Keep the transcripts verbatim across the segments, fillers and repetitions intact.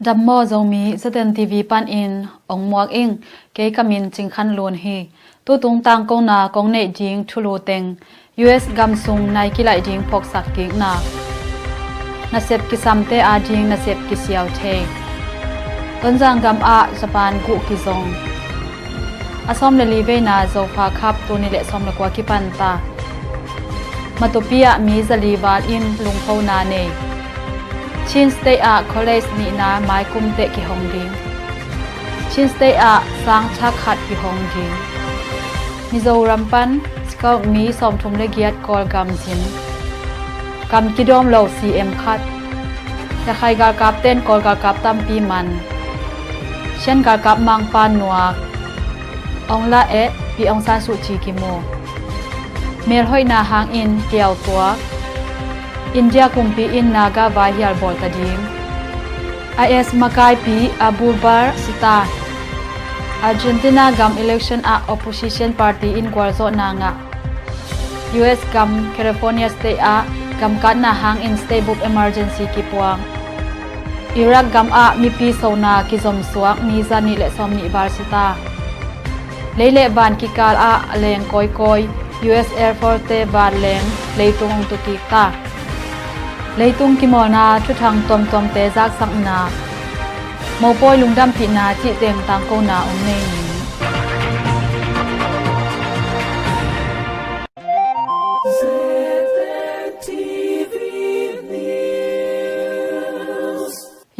Dam maw Zomi, ZNTV panin ong muak ing. Kei ka min Cing Khan Lun hi. Tutung tangkona kong neih ding thulu teng, U S gam sung nai kilaih ding phawksak kikna. Nasep kisamte ading nasep kisiau thei. Tonzang gam ah Japan guh kizong. A sawm le li veina Zofa Cup tul nih le sawm le kua kipanta. Matupi ah mi zali val in lungphona nei. Chin State ah college nihna maikum teh kihong ding. Chin State ah sang thak khat kihong ding. Mizoram pan scout mi sawmthum le giat Kawlgam zin. Kam kidawm lo C M khat. Rakhine galkap ten Kawl galkap tampi man. Shan galkap mangpa nuak. Ong la eh, Pi Aung San Suu Kyi kimu. Melhoihna hangin kiau tuak. India kumpi in Naga vaihial bawl ta ding. I S makaipi Abubakar Sita. Argentina gam election ah opposition party in gualzawhna ngah. U S gam California State ah gamkatna hangin state bup emergency kipuang. Iraq gam ah mipi sona kizomsuak mi zanih le sawmnih val sita. Lei le van kikal ah a leng kawikawi, U S Air Force te van leng leitung ong tukik ta. Leitung kimawlna thuthang tuamtuamte zaksakna. Mopawi lungdampihna cih teng tangkona ong nei ni.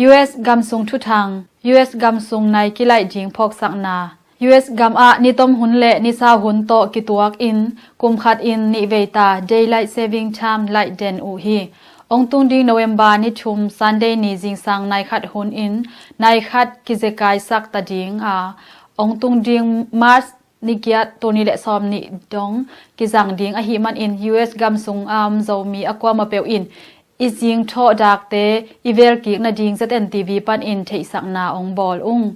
U S gam sung thuthang, U S gam sung nai kilaih ding phawksakna. U S gam ah nitom hun le nisau hun tawh kituak in kum khat in nih vei ta Daylight Saving Time laih den uh hi. Ong tung ding November ni thum Sunday ni zingsang nai khat hun in nai khat kizekaisak ta ding a, ong tung ding March ni giat tul nih le sawmnih dong kizang ding ahih manin U S gam sung a om Zomi a kuamah peuh in i zingthawh dakte i velkik nading ZNTV panin theihsakna ong bawl ung.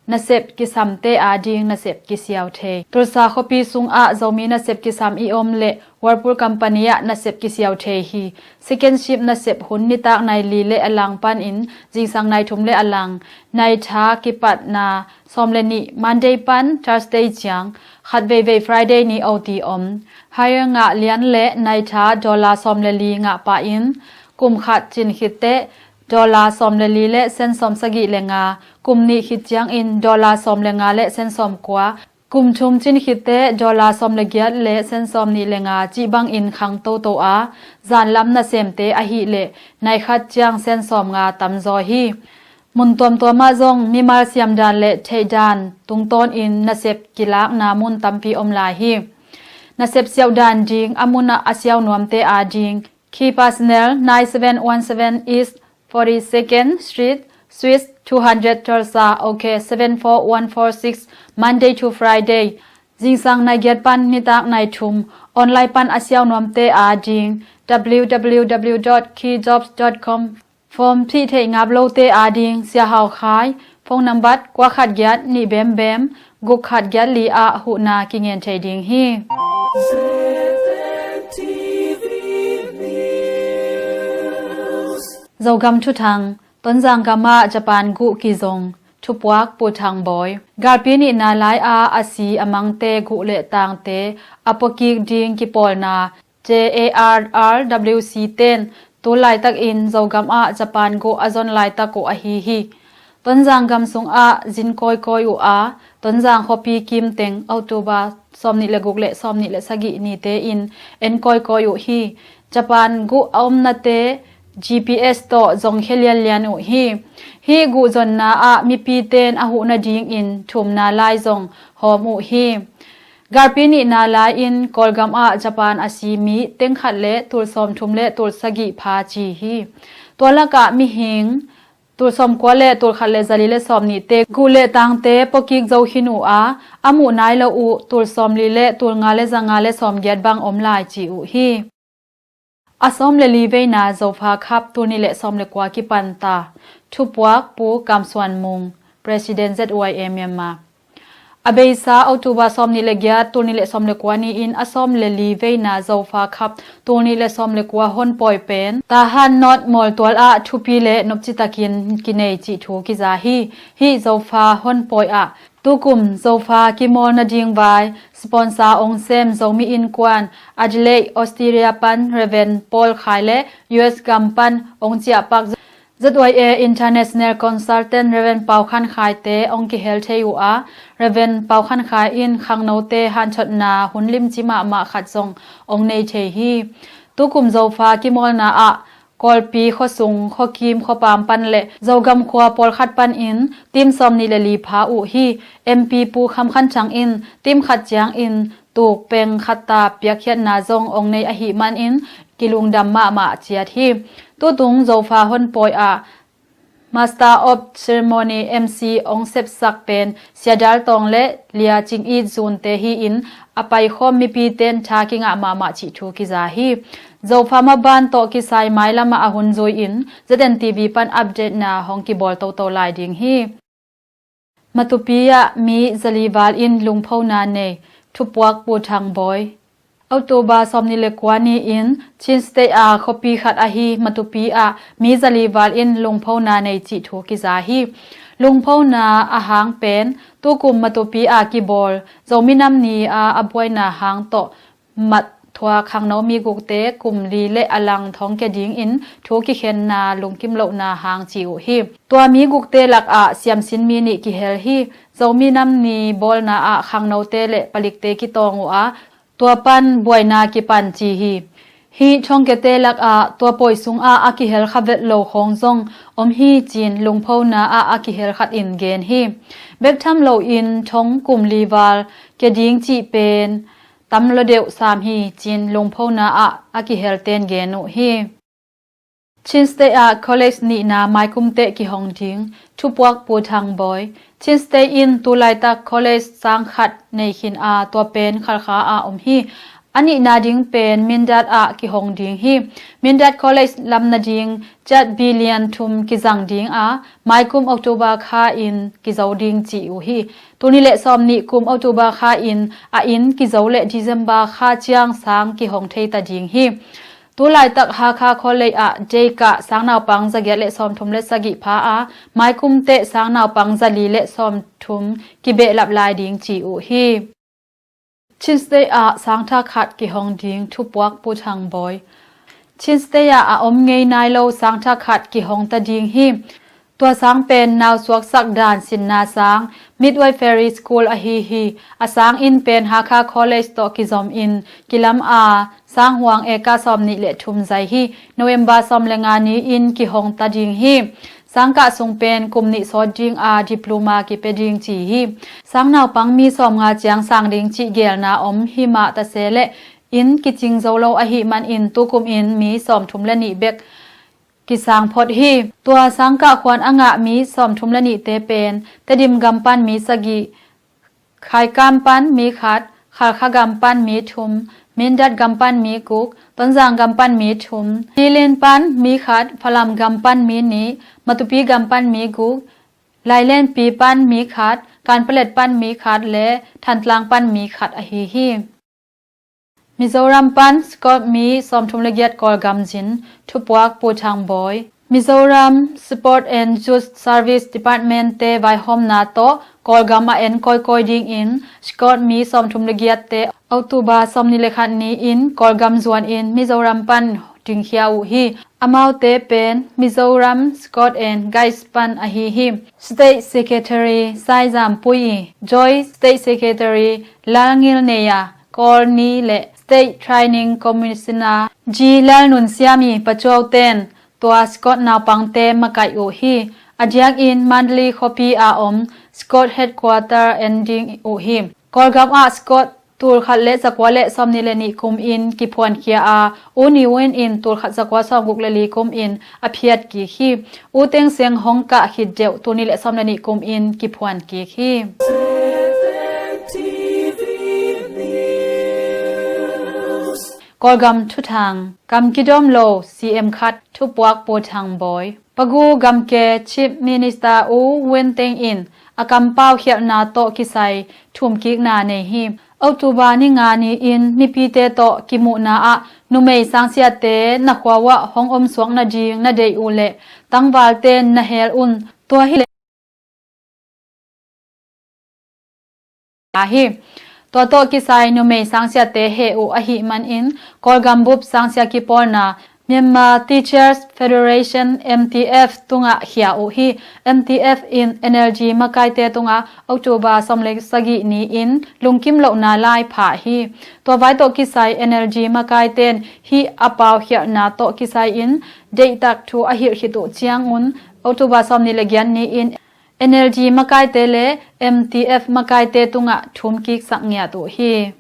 Nasep kisamte ading nasep kisiau thei. Tulsa khuapi sungah Zomi nasep kisam i om le Whirlpool company ah nasep kisiau thei hi. Second shift nasep hun nitak nai li le a lang panin zingsang nai thum le a lang, nai tha kipatna sawm le nih Monday pan Thursday ciang, khat veivei Friday ni O T om. Hire ngah lian le nai tha dollar sawm le li ngah pah in kum khat cin khit teh dollar sawm le li le sen sawm sagih le nga, kum nih khit ciangin dollar sawm le nga le sen sawm kua, kum thum cin khit teh dollar sawm le giat le sen sawm nih le nga cih bangin khang toto a, zanlam nasemte ahih leh nai khat ciang sen sawm nga tamzaw hi. Mun tuamtuam ah zong mimal siamdan le theihdan tungtawnin nasep kilakna mun tampi om lai hi. Nasep siauhdan ding a munah a siau nuamte ading, Key personnel, nine seven one seven East forty-second Street, Suite two hundred, Tulsa, OK seven four one four six, Monday to Friday. Zingsang nai giat pan nitak nai thum, online pan a siau nuamte ading, W W W dot key jobs dot com. Form phih theih ngap lote ading, Sia Hau Khai, phone number kua khat giat nih bembem, guk khat giat li ah huhna kingen thei ding hi. Zogam thuthang, Tonzang gam ah Japan guh kizong, thupuak Pu Thang Bawi. Galpi nihna lai a a si a mangte guh le tangte a puakik ding kipawlna J A R R W C ten tu laitakin Zogam ah Japan guh a zon laitak uh ahi hi. Tonzang gam sungah zin kawikawi uh a, Tonzang khuapi kim teng October sawmnih le guk le sawmnih le sagih nite in en kawikawi uh hi. Japan guh a omnate G P S tawh zongkhia lianlian uh hi. Hih guh zonna ah mipi ten a huh nadingin thumna lai zong hawm uh hi. Galpi nihna lai-in Kawlgam ah Japan a si mi teng khat le tul sawmthum le tul sagih pha ci hi. Tua lakah mihing tul sawmkua le tul khat le zali le sawmnihte guh le tangte puakik zo khin uh a, a muh nai lo uh tul sawmli le tul nga le za nga le sawmgiat bang om lai ci uh hi. A sawm le li veina Zofa Cup tul nih le sawm le kua kipanta. Thupuak Pu Kam Suan Mung, President Z Y A Myanmar. A beisa October sawmnih le giat, tulnih le sawm le kua ni-in a sawm le li veina Zofa Cup tulnih le sawm le kua honpawi pen Tahan North Mawltual ah thupi le nopci takin kinei cih thu kiza hi. Hih Zofa honpawi ah tukum Zofa kimawl nading vai sponsor ong sem Zomi Innkuan Adelaide, Australia pan Reverend Paul Khai le U S gam pan ong ciahpak Z Y A International Consultant Reverend Pau Khan Khai te ong kihel thei uh a, Reverend Pau Khan Khai in khangnote hanthotna hun limci mahmah khat zong ong nei thei hi. Tukum Zofa kimawlna ah Kawlpi khuasung, khuakim, khuapam pan le Zogam khua pawlkhat panin team sawmnih le li pha uh hi. M P Pu Kham Khan Thang in team khat ciangin tuk peng khat ta piakkhiatna zong ong nei ahih manin kilungdam mahmah ciat hi. Tutung Zofa honpawi ah Master of Ceremony, M C, ong sepsak pen Sia Dal Tawng le Lia Cing It Zun te hi-in a paikhawm mipite in tha kingah mahmah cih thu kiza hi. Zofa maban tawh kisai mailam ah a hun zui-in Z N T V pan update na hong kibawl toto lai ding hi. Matupi ah mi zali val in lungphona nei, thupuak Pu Thang Bawi. October sawmnih le kua ni-in Chin State a khuapi khat ahi Matupi ah mi zali val in lungphona nei cih thu kiza hi. Lungphona a hang pen tukum Matupi a kibawl Zomi Nam Ni a a buaina hang tawh mat thuak khangno mi gukte kum li le a lang thong kia dingin thu kikhenna lungkim lohna hang ci uh hi. Tua mi gukte lakah siamsin mi nih kihel hi. Zomi Nam Ni bawlna ah khangnote le palikte kitawng uh a, tua pan buaina kipan ci hi. Hih thongkiate lakah tua pawi sungah a kihel kha vet lo khawng zong om hi, ci-in lungphona ah a kihel khat in gen hi. Bek tham loin thong kum li val kia ding cih pen tam lo deuh sam hi, ci-in lungphona ah a kihelten gen uh hi. Chin State ah college nihna maikum teh kihong ding, thupuak Pu Thang Bawi. Chin State in tulaitak college sang khat nei khin a, tua pen Khalkha ah om hi. A nihna ding pen Mindat ah kihong ding hi. Mindat College lam nading kyat billion thum kizang ding a, maikum October kha in kizo ding ci uh hi. Tulnih le sawmnih kum October kha in a inn kizo le December kha ciang sang kihong thei ta ding hi. Tulaitak Hakha College ah deikah sang naupang zagiat le sawmthum le sagih pha a, maikum teh sang naupang zali le sawmthum kibehlap lai ding ci uh hi. Chin State ah sangtha khat kihong ding, thupuak Pu Thang Bawi. Chin State ah a om ngei nai lo sangtha khat kihong ta ding hi. Tua sang pen nausuaksak dan sinna sang, Midwifery School ahi hi. A sang inn pen Hakha College tawh kizom in kilam a, sang huang eka sawmnih le thum zai hi. November sawm le nga ni-in kihong ta ding hi. Sangkah sung pen kum nih sawt ding a, diploma kipia ding ci hi. Sang naupang mi sawmnga ciang sang ding cih gelna om hi mah ta se leh, inn kicing zo lo ahih manin tukum in mi sawmthum le nih bek kisang phot hi. Tua sangkah khuan a ngah mi sawmthum le nihte pen Tedim gam pan mi sagih, Khaikam pan mi khat, Khalkha gam pan mi thum, Mindat gam pan mi guk, Tonzang gam pan mi thum, Guilin pan mi khat, Falam gam pan mi nih, Matupi gam pan mi guk, Lailenpi pan mi khat, Kanpalet pan mi khat le Thantlang pan mi khat ahi hi. Mizoram pan Scout mi sawmthum le giat Kawlgam zin, thupuak Pu Thang Bawi. Mizoram Sport and Youth Service Department te vaihawmna tawh Kawlgam a en kawikawi dingin Scout mi sawmthum le giatte October sawmnih le khat ni-in Kawlgam zuanin Mizoram pan dingkhia uh hi. Amaute pen Mizoram Scout and Guides pan ahi hi. State Secretary Saizam Pui, Joint State Secretary Lalngil Neia, Kawl ni le State Training Commissioner G Lalnunsiami Pacuau ten tua Scout naupangte makaih uh hi. A diakin Mandalay khuapi a om Scout Headquarter en ding uh hi. Kawlgam ah Scout tulkhat le zakua le sawmnih le nih kum in kiphuankhia a, U Ne Win in tulkhat zakua sawmguk le li kum in a phiat kik hi. U Thein Sein hong kah khit deuh tulnih le sawm le nih kum in kiphuan kik hi. Kawlgam thuthang. Gam kidawm lo C M khat, thupuak Pu Thang Bawi. Pagu gamke Chief Minister U Win Teng in a kampau khialhna tawh kisai thumkikna nei hi. October ni nga ni-in mipite tawh kimuhna ah numei sangsiate na khua uah hong omsuak nading na deih uh leh tangvalte na hel un. Tua hi leh hi. Tua tawh kisai numei sangsiate heh uh ahih manin Kawlgam bup sangsia kipawlna Myanmar Teachers Federation, M T F, tungah khia uh hi. M T F in N L G makaite tungah October sawm le sagih ni-in lungkim lohna lai phah hi. Tua vai tawh kisai N L G makaite in hih a paukhialhna tawh kisai-in deihtak thu a hilh khit uh ciangun October sawm nih le giat ni-in N L G makaite le M T F makaite tungah thumkiksak ngiat uh hi.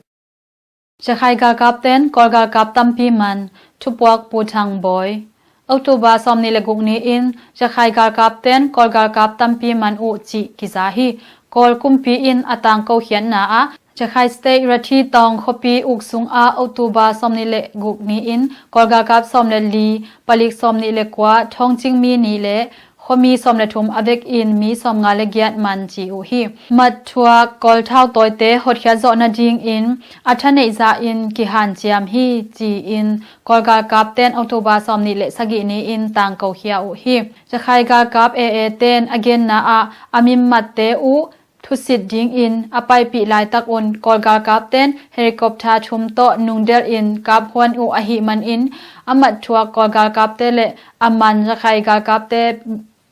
Rakhine galkapten Kawl galkap tampi man, thupuak Pu Thang Bawi. October sawm nih le guk ni-in Rakhine galkapten Kawl galkap tampi man uh cih kiza hi. Kawl kumpi in a tangko khiatna ah Rakhine State Rathi Tawng khuapi uk sungah October sawm nih le guk ni-in Kawl galkap sawm le li, palik sawm nih le kua, thawngcing mi nih le khuami sawm le thum a vekin mi sawm nga le giat man ci uh hi. Mat thuak Kawl thautawite hotkhiat zawh nadingin a thaneih zahin kihanciam hi ci-in Kawl galkapten October sawm nih le sagih ni-in tangko khia uh hi. Rakhine galkap A A ten a genna ah a mimmatte uh thusit dingin a paipih laitak un Kawl galkapten helicopter thum tawh nungdelhin kaphuan uh ahih manin a mat thuak Kawl galkapte le a man Rakhine galkapte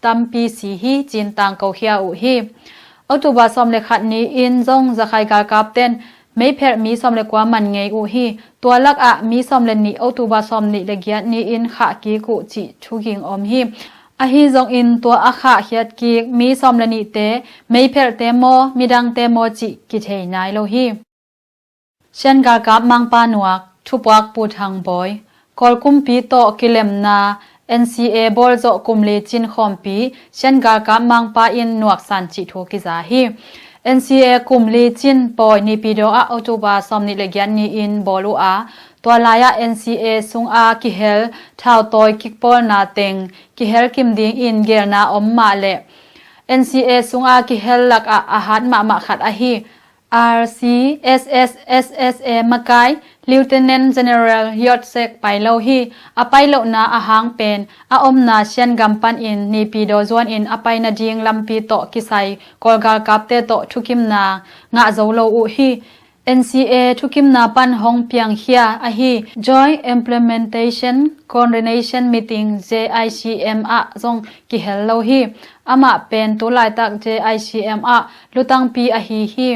tampi si hi ci-in tangko khia uh hi. October sawm le khat ni-in zong Rakhine galkapten meiphelh mi sawm le kua man ngei uh hi. Tua lakah mi sawm le nih October sawm nih le giat ni-in khah kik uh cih thuging om hi. Ahi zongin tua a khahkhiat kik mi sawm le nihte meiphelhte maw midangte maw cih kithei nai lo hi. Shan galkap mangpa nuak, thupuak Pu Thang Bawi. Kawl kumpi tawh kilemna N C A bawlzawh kum li cin khawmpi Shan galkap mangpa in nuaksan cih thu kiza hi. N C A kum li cin pawi Naypyidaw ah October sawm nih le giat ni-in bawl uh a, tua lai-ah N C A sungah kihel thautawi kikpawlna teng kihel kim dingin gelna om mah leh N C A sungah kihel lakah a hat mahmah khat ahi R C S S S S A makai Lieutenant General Yot Sek pai lo hi. A pai lohna a hang pen a omna Shan gam panin Naypyidaw zuanin a pai nading lampi tawh kisai Kawl galkapte tawh thukimna ngah zo lo uh hi. N C A thukimna pan hong piangkhia ahi Joint Implementation Coordination Meeting, J I C M, ah zong kihel lo hi. Amah pen tu laitak J I C M ah lutangpi ahi hi.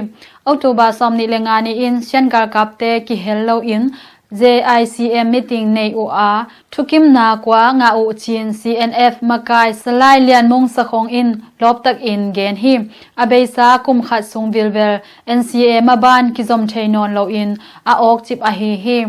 October sawm nih le nga ni-in Shan galkapte kihel loin J I C M meeting nei uh a, thukimna kua ngah uh cin C N F makai Salai Lian Mung Sakhong in lawptakin gen hi. A beisa kum khat sung vilvel N C A maban kizom thei nawn loin a awkcip ahi hi.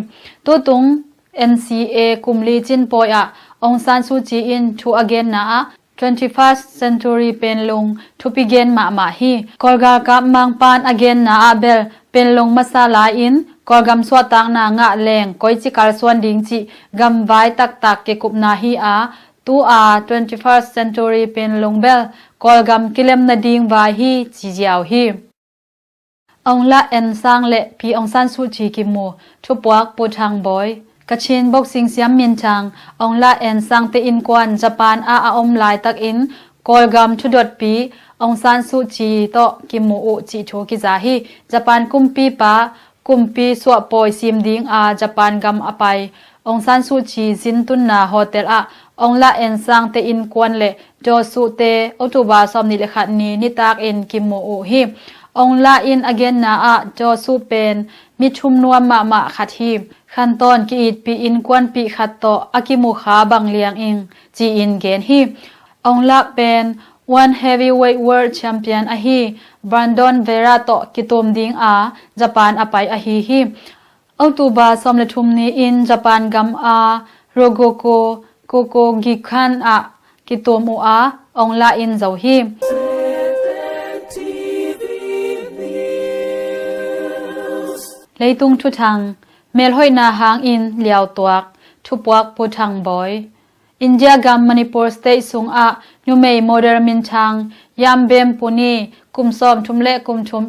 Tutung N C A kum li cin pawi ah Aung San Suu Kyi in thu a genna ah twenty-first century penlung thupi gen mahmah hi. Kawl galkap mangpan a genna ah bel penlung masa lai-in Kawlgam suahtakna ngah leng koici kalsuan ding cih gamvai taktak kikupna hi a, tu-a twenty-first century penlung bel Kawlgam kilem nading vai hi ci ziau hi. Aung La N Sang le Pi Aung San Suu Kyi kimu, thupuak Pu Thang Bawi. Kachin boxing siam minthang Aung La N Sang te innkuan Japan ah a om laitakin Kawlgam thudotpi Aung San Suu Kyi tawh kimu uh cih thu kiza hi. Japan kumpipa kumpi suahpawi sim dinga Japan gam a pai Aung San Suu Kyi zintunna hotel ah Aung La N Sang te innkuan le Daw Suu te October sawm nih le khat ni nitakin kimu uh hi. Aung La in a genna ah Daw Suu pen mi thum nuam mahmah khat hi. Khantawn ki-itpih innkuanpih khat tawh a kimu kha bang liang ing ci-in gen hi. Aung La pen one heavyweight world champion ahi Brandon Vera tawh kitum dinga Japan a pai ahi hi. October sawm le thum ni-in Japan gam a Ryogoku Kokugikan ah kitum uh a, Aung La in zo hi. Leitung thuthang, melhoihna hangin liautuak, thupuak Pu Thang Bawi. India gam Manipur state sungah numei model minthang Yambem Puni kum sawmthum le kum thum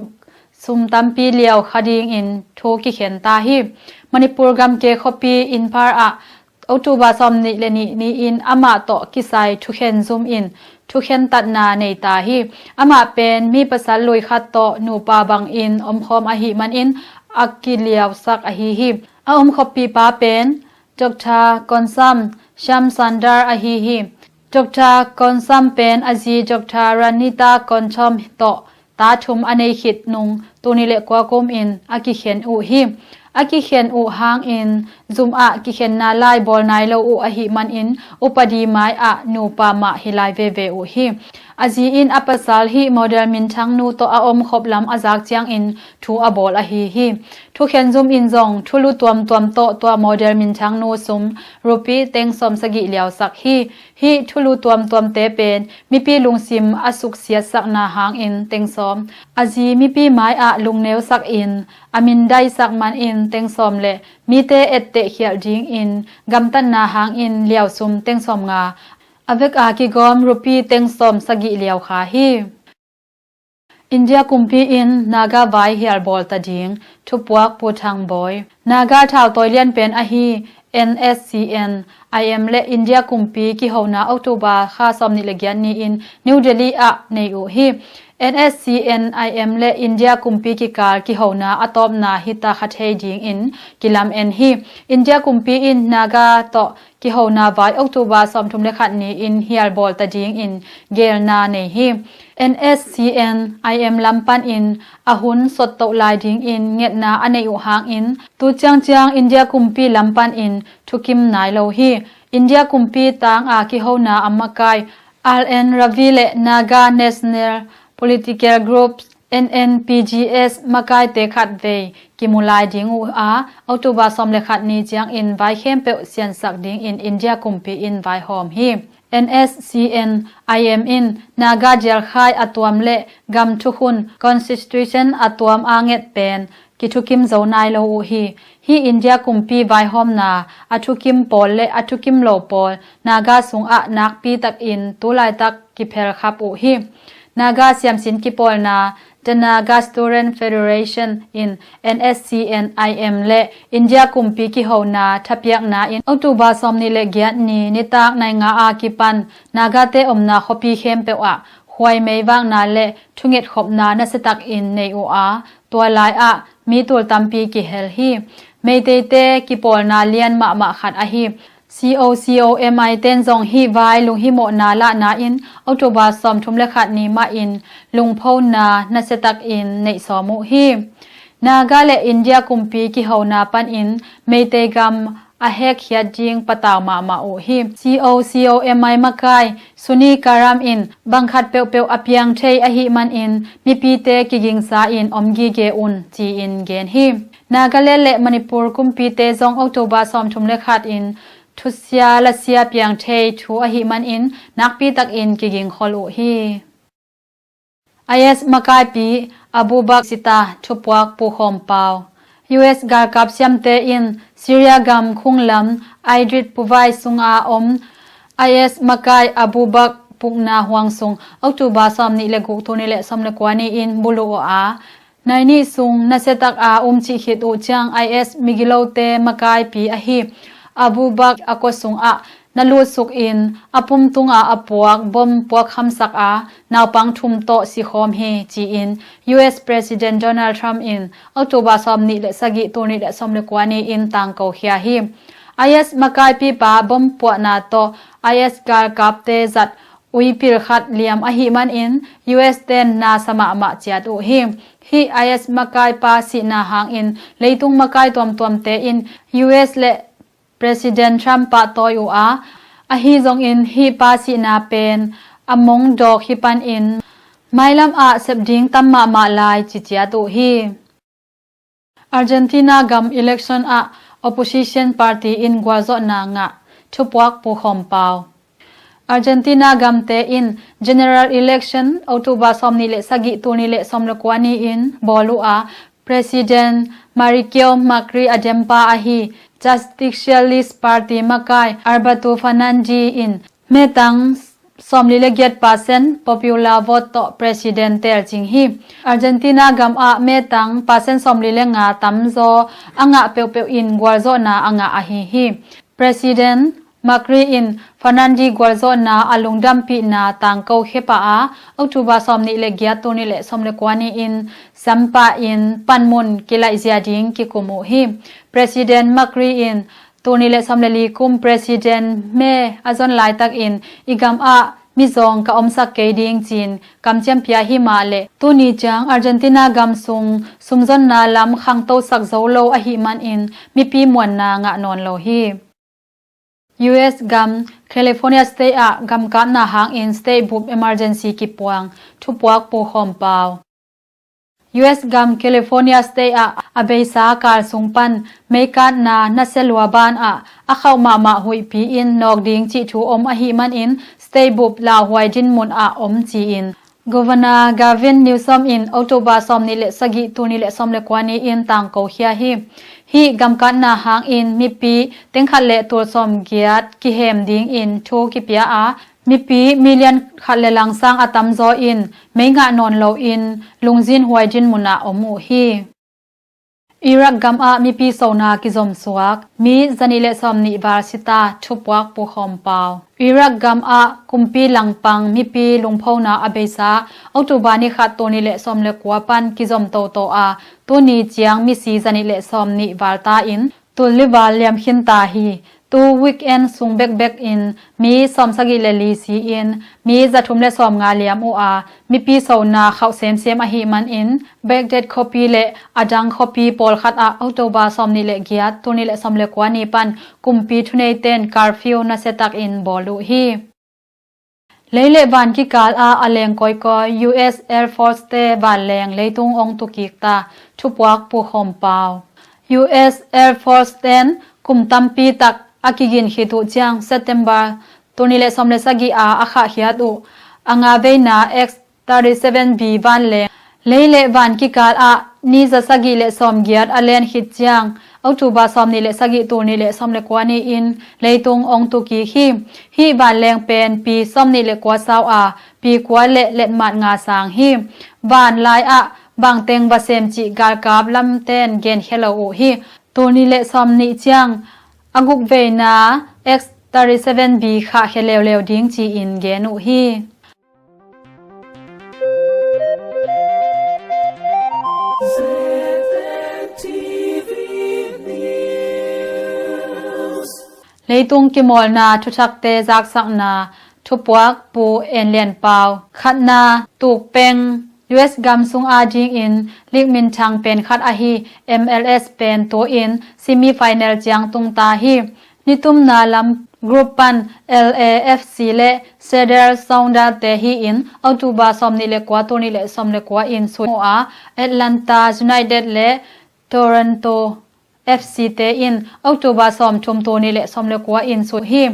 sum tampi liau kha dingin thu kikhen ta hi. Manipur gamke khuapi Imphal ah October sawmnih le nih ni-in amah tawh kisai thukhen zum in thukhen tatna nei ta hi. Amah pen mi pasal lui khat tawh nupa bangin omkhawm ahih manin a kiliausak ahi hi. A omkhawmpipa pen Doctor Konsam Shyamsundar ahi hi. Doctor Konsam pen a zi Doctor Ranita Konsam tawh ta thum a nei khit nung tul nih le kua kum in a kikhen uh hi. A kikhen uh hangin zum ah kikhenna lai bawl nai lo uh ahih manin upadi mai ah nupa mah hi lai veve uh hi. A zi in a pasal hih model minthang nu tawh a omkhop lam a zak ciangin thu a bawl ahi hi. Thukhen zum in zong thulu tuamtuam tawh tua model minthang nu sum rupi teng sawm sagih liausak hi. Hih thulu tuamtuamte pen mipi lungsim a suksiatsakna hangin teng sawm, a zi mipi mai-ah lungneusak in a mindaisak manin teng sawm le mite etteh khialh dingin gamtatna hangin liausum teng sawm nga, a veka kigawm rupi teng sawm sagih liaukha hi. India kumpi in Naga vai hialbawl ta ding, thupuak Pu Thang Bawi. Naga thautawi lianpen ahi N S C N I M le India kumpi kihona October kha sawmnih le giat ni-in New Delhi ah nei uh hi. N S C N I M le India kumpi kikal kihona a tawpna hita kha thei dingin kilam en hi. India kumpi in Naga tawh kihona vai October sawmthum le khat ni-in hialbawl ta dingin geelna nei hi. N S C N I M lam panin a hun sottoh lai dingin ngetna a neih uh hangin tu ciangciang India kumpi lam panin thukim nai lo hi. India kumpi tanga kihona a makai R N Ravi le Naga National Political Group N N P G S makaite khatvei kimu lai ding uh a, October sawm le khat ni ciangin vai khempeuh siansak dingin India kumpi in vaihawm hi. N S C N I M in Naga dialkhai a tuam le gam thukhun constitution a tuam a nget pen kithukim zo nai lo uh hi. Hih India kumpi vaihawmna a thukim pawl le a thukim lo pawl Naga sungah nakpi takin tulaitak kiphelkhap uh hi. Naga siamsin kipawlna The Naga Student Federation in N S C N I M le India kumpi kihona thapiakna in October sawmnih le giat ni nitak nai nga a kipan Nagate omna khuapi khempeuh ah khuaimei vakna le thungetkhopna nasiatakin nei uh a, tua lai-ah mi tul tampi kihel hi. Meiteite kipawlna lian mahmah khat ahi C O C O M I ten zong hih vai lunghimawhna lahna in October sawmthum le khat ni mahin lungphona nasiatakin neih sawm uh hi. Naga le India kumpi kihona panin Meitei gam a hekkhiat ding patau mahmah uh hi. C O C O M I makai Suni Karam in bangkhat peuhpeuh a piang thei ahih manin mipite kigingsa in om gige un ci-in gen hi. Nagaland le Manipur kumpite zong October sawmthum le khat in thusia lasia piang thei thu ahih manin nakpi takin kigingkhol uh hi. I S makaipi Abu Bakr Sita thupuak Pu Khawm Pau. U S galkap siamte in Syria gam khunglam Idlib puvai sunga om I S makai Abu Bakr pukna huang sung October sawmnih le guk tul nih le sawm le kua ni-in buluh uh a, nai nih sung nasiatak a umcih khit uh ciang I S migilote makaipi ahi Abu Bakr a kua sungah na lutsuk in a pum tunga a puak bom puak khamsak a naupang thum tawh sikhawm hi ci-in U S President Donald Trump in October sawmnih le sagih tul nih le sawm le kua ni-in tangko khia hi. I S makaipipa bom puahna tawh I S galkapte zat uipil khat liam ahih manin U S ten nasa mahmah ciat uh hi. Hih I S makaipa sihna hangin leitung makai tuamtuamte in U S le President Trump pahtawi uh a, ahi zongin hih pa sihna pen a mong dawk hi panin mailam ah sep ding tam mahmah lai ciciat uh hi. Argentina gam election ah opposition party in gualzawhna ngah, thupuak Pu Khawm Pau. Argentina gamte in general election October sawmnih le sagih tul nih le sawm le kua ni-in bawl uh a, President Mauricio Macri a dempa ahi Justicialist Party makai Alberto Fernandez in metang sawmli le giat percent popular vote tawh president teel cing hi. Argentina gam ah metang percent sawmli le nga tamzaw a ngah peuhpeuh in gualzawhna a ngah ahi hi. President Macri in Fernandez gualzawhna a lungdampihna tangko khia pah a, October sawmnih le giat, tul nih le sawm le kua ni-in siam pah in panmun kilaihzia ding kikum uh hi. President Macri in tul nih le sawm le li kum President May a zon laitakin i gam ah mizawng ka omsak kei ding ci-in kamciam pia hi mah leh, tuni ciang Argentina gam sung sumzonna lam khangtosak zo lo ahih manin mipi muanna ngah nawn lo hi. U S gam California State ah gamkatna hangin state bup emergency kipuang, thupuak pukhawm pau. U S gam California State ah a beisa kal sung pan meikatna nasia lua ban ah a khauh mahmah huihpi in nawk ding cih thu om ahih manin state bup lauhuai dinmun ah om ci-in Governor Gavin Newsom in October sawmnih le sagih, tul nih le sawm le kua ni-in tangko khia hi. Hih gamkatna hangin mipi tengkhat le tul sawmgiat kihem dingin thu kipia a, mipi million khat le langsang a tamzaw in mei ngah nawn loin lungzinhuai dinmun ah om uh hi. Iraq gam ah mipi sona kizomsuak, mi zanih le sawmnih val sita, thupuak pukhawm pau. Iraq gam ah kumpi langpang mipi lungphona a beisa October ni khat, tul nih le sawm le kua pan kizom toto a, tuni ciang misi zanih le sawmnih val ta in tul li val liam khin ta hi. Tu weekend sung bekbek in mi sawmsagih le li si-in mi zathum le sawmnga liam uh a, mipi sona khauh semsem ahih manin Baghdad khuapi le adang khuapi pawlkhat ah October sawmnih le giat, tul nih le sawm le kua ni pan kumpi thuneite'n curfew nasiatakin bawl uh hi. Lei le van kikal ah a leng kawikawi U S Air Force te vanleng leitung ong tukik ta, thupuak pukhawm pau. U S Air Force ten kum tampi tak a kigin khit uh ciang September tul nih le sawm le sagih a a khahkhiat uh a nga veina X thirty-seven B vanleng lei le van kikal ah ni za sagih le sawmgiat a len khit ciang October sawmnih le sagih, tul nih le sawm le kua ni-in leitung ong tukik hi. Hih vanleng pen pi sawmnih le kua sau a, pi kua le letmat nga sang hi. Van lai ah bangteng va sem cih galkap lamten genkhia lo uh hi. Tul nih le sawmnih ciang a guk veina X thirty-seven B khahkhia leuleu ding ci-in gen uh hi. Leitung kimawlna thuthakte zaksakna, thupuak Pu En Lian Pau. Khatna, tukpeng U S gam sung adingin likminthang pen khat ahi M L S pen tu-in semi final ciang tung ta hi. Nitumna lam group pan L A F C le Seattle Sounders te hi-in October sawmnih le kua, tul nih le sawm le kua in sui uh a, Atlanta United le Toronto F C te in October sawmthum, tul nih le sawm le kua in sui hi.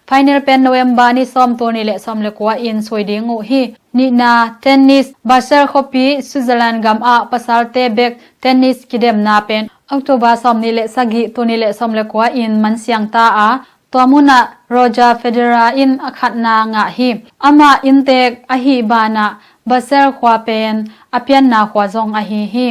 Final pen November ni sawm, tul nih le sawm le kua in sui ding uh hi. Nihna, tennis, Basel khuapi Switzerland gam ah pasalte bek tennis kidemna pen October sawmnih le sagih, tul nih le sawm le kua in mansiang ta a, tua munah Roger Federer in a khatna ngah hi. Amah inntek ahih banah Basel khua pen a pianna khua zong ahi hi.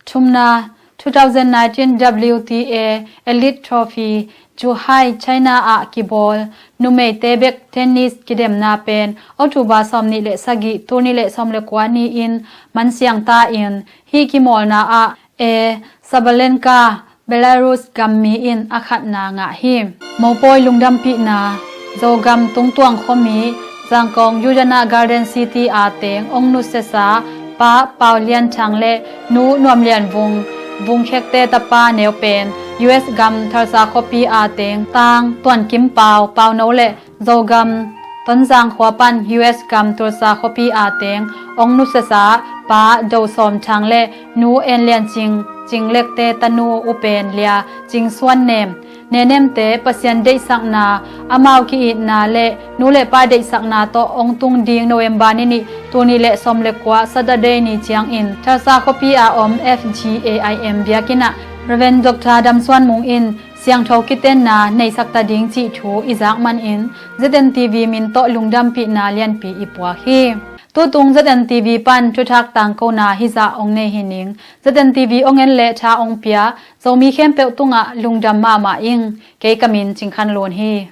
Thumna, two thousand nineteen W T A Elite Trophy, Zhuhai, China ah kibawl numeite bek tennis kidemna pen October sawmnih le sagih, tul nih le sawm le kua ni-in mansiang ta in, hih kimawlna ah E Sabalenka, Belarus gammi in a khatna ngah hi. Mopawi lungdampihna, Zogam Tungtuang khuami, Zangkong Yudana Garden City a teng ong nusiasa Pa Pau Lian Thang le Nu Nuam Lian Vung, Vung Khekte tapa neu pen U S gam Tulsa khuapi a teng Tang Tuan Kim Pau, Pau No le Zogam Tonzang khua pan U S gam Tulsa khuapi a teng ong nusiasa Pa Do Sawm Thang le Nu En Lian Cing, Cing Lekte tanu upen Lia Cing Suan Nem, Nenemte Pasian deihsakna, amau ki-itna le nu le pa deihsakna tawh hong tung ding November ni nih, tul nih le sawm le kua Saturday ni ciangin Tulsa khuapi a om F G A I M biakinn ah Rev. Doctor Dam Suan Mung in siangtho kitenna neisak ta ding cih thu i zak manin Z N T V min tawh lungdampihna lianpi i puak hi. Tutung Z N T V pan thuthak tangkona hizah hong nei hi ning. Z N T V hong en le tha hong pia Zomi khempeuh tungah lungdam mahmah ing. Kei ka min Cing Khan Lun hi.